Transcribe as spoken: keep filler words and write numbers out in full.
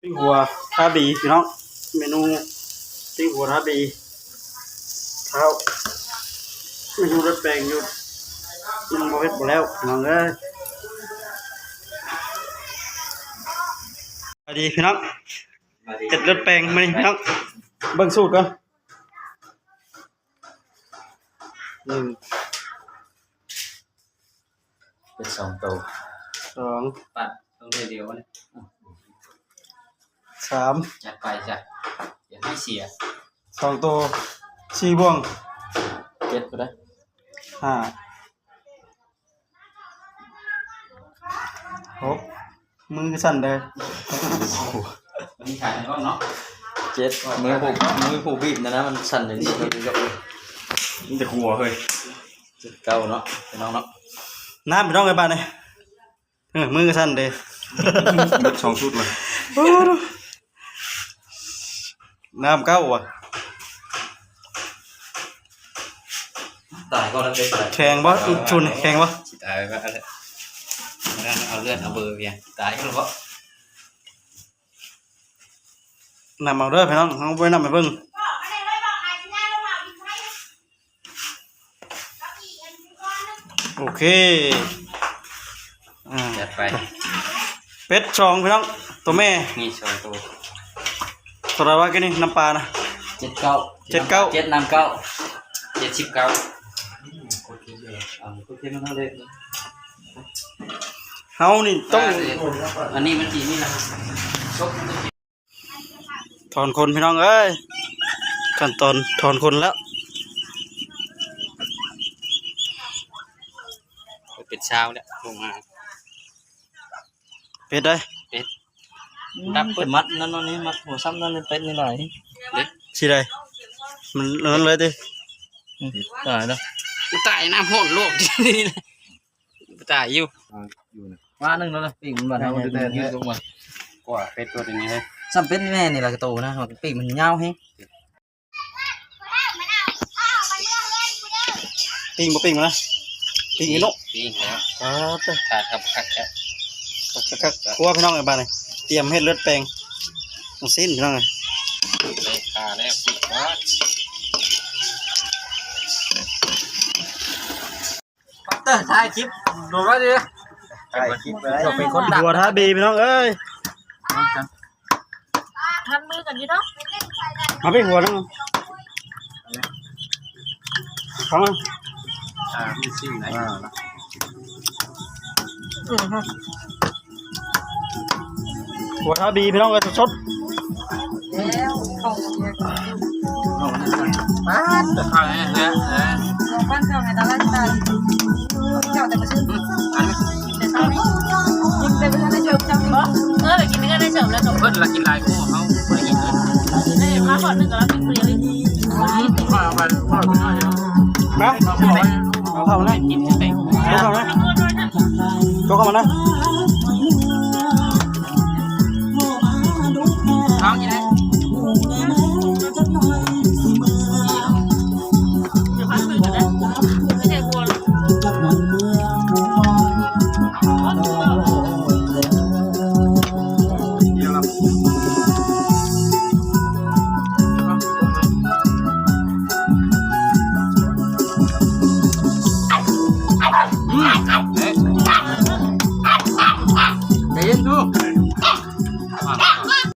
ปิ้งหัวท่าบีพี่น้อง เมนูปิ้งหัวท่าบี ข้าว เมนูเลือดแปลงอยู่ มันบ่เผ็ดบ่แล้วพี่น้องเอ้ย สวัสดีพี่น้อง เฮ็ดเลือดแปลงมานี่พี่น้อง เบิ่งสูตรก่อน หนึ่ง เป็นสองตัว สอง ปัดต้องได้เดียวนี่ สาม จัดไปจ้ะ อย่าให้เสีย สองตัว สี่บ่วง เจ็ดก็ได้ ห้า หก มือสั่นเลย มันมีขายในกล้องเนาะ เจ็ด มือผูก มือผูกบีบนะนะ มันสั่นอย่างนี้เลย มันจะกลัวเฮ้ย เจ็ดเก้าเนาะ พี่น้องเนาะ น้ำพี่น้องไอ้บ้านนี่ เออ มือก็สั่นเด้ เบิดสองชุดเลย โอ้โห น้ำเก้าว่ะ ตายก็แล้วเด้ แข็งบ่ ชุนแข็งบ่ สิตายก็แล้ว เอาเลือดเอาเบอร์เพียง ตายก็แล้ว นำเอาเด้อพี่น้อง เอาไว้นำไปเบิ่ง โอเค อ่า จัดไป เป็ดสองพี่น้อง ตัวแม่ นี่สองตัว เท่าไหร่วะแกนี่ น้ำปลานะ เจ็ดเก้า เจ็ดเก้า เจ็ดน้ำเก้า เจ็ดสิบเก้า อืม โอเคเลย อ่า โอเค มันเท่าเดิม เฮานี่ต้อง อ่า อันนี้มันสีนี่นะ ถอนขนพี่น้องเอ้ย ขั้นตอนถอนขนแล้ว เป็นเช้าแล้วลงมา เป็ดได้ เป็ด ดับเบิด มัดนั่นนี่ มัดหัวซ้ำนั่นนี่ เป็ดนี่หน่อย เล็ก สิได้ มัน มันเลยติ อืม ตายแล้ว ตายน้ำห้อนโลก ตายอยู่ อ่า อยู่นะ ว่าหนึ่งแล้วนะ ปีกมันบาด แน่ๆ เอามัน แน่ๆ ยืดลงมา กว่าเป็ดตัวนี้เฮ้ย ซ้ำเป็ดแม่นี่ล่ะกะโตนะ มันปีกมันยาวแฮง ปิ้งบ่ปิ้งวะนะ ปิ้งอีโนะ ปิ้งแล้ว ครับ ขาดครับ คักครับ คักๆ ครัวพี่น้องไอ้บ้านนี่ เตรียมเฮ็ดเลือดแปลง เอาสิ้นพี่น้องเอ้ย ได้ขาแล้ว สุดยอด เตอร์ถ่ายคลิปโดนไว้ดิ ถ่ายคลิปไว้ เราเป็นคนดัง หัวท้าบีพี่น้องเอ้ย ทันมือกันอยู่เนาะ มาไปหัวนึง เข้ามา อ่า มีสิ่งไหน อ่า อือฮะ หัวท้าบีพี่น้องเอ้ย สดๆ แล้วเขา เอาอันนี้ก่อน ป๊าด จะเข้าแล้วนะ เออ ลงบ้านเก่าไงตอนแรกตาย เก่าแต่มาชื่น อืม อันนี้ แต่เช้านี้ กินแต่ไม่ทันได้เจอจำบ่ เออ กินไม่ทันได้เจอแล้วจบ เพิ่นละกินหลายกว่าเขา บ่ได้กินเลย เอ้ย มาขอหนึ่งก็แล้วกินคนเดียวเลย อืม เอาไป เอาไปหน่อยเดียว นะ เอาเข้ามานะ กินแค่แบ่ง เอาเข้ามานะ ยกเข้ามานะ